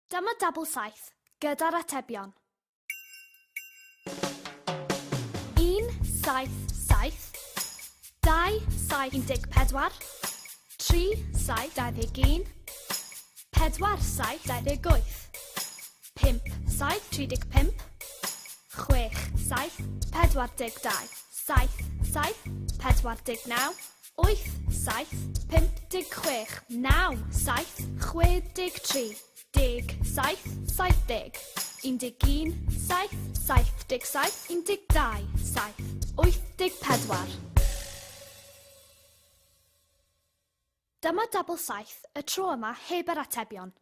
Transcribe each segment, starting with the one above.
Dyma dabl 7 gyda'r atebion. 1, 7, 7, 2, 7, 14, 3, 7, 21, 4, 7, 28, 5, 7, 35, 6, 7, 42, 7, 7, 49, 8, 7, 56, 9, 7, 63, 10, 7, 70, 11, 7, 77, 12, 7, 84. Dyma dabl 7 y tro yma heb yr atebion.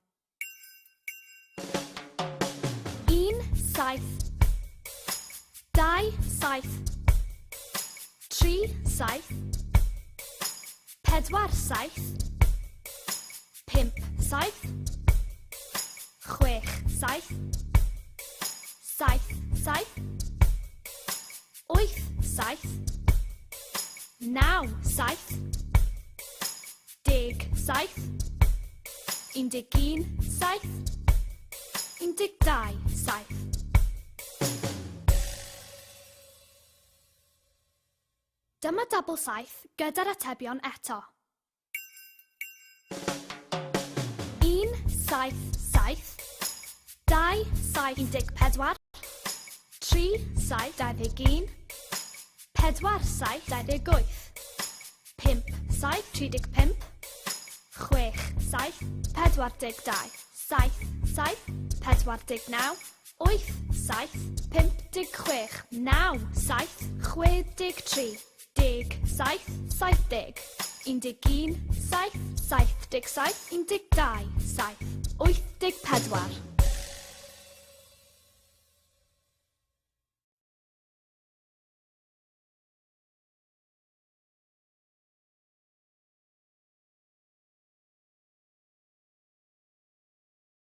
1, 7, 2, 7, 3, 7, 4, 7, 5, 7, 6, 7, 7, 7, 8, 7, 9, 7, 10, 7, 11, 7, 12, 7. Dyma dabl 7 gyda'r atebion eto. 1, 7, 7, 2, 7, 14, 3, 7, 21, 4, 7, 28, 5, 7, 35, 6, 7, 42, 7, 7, 49, 8, 7, 56, 9, 7, 63, 10, 7, 70, 11, 7, 77, 12, 7, 84.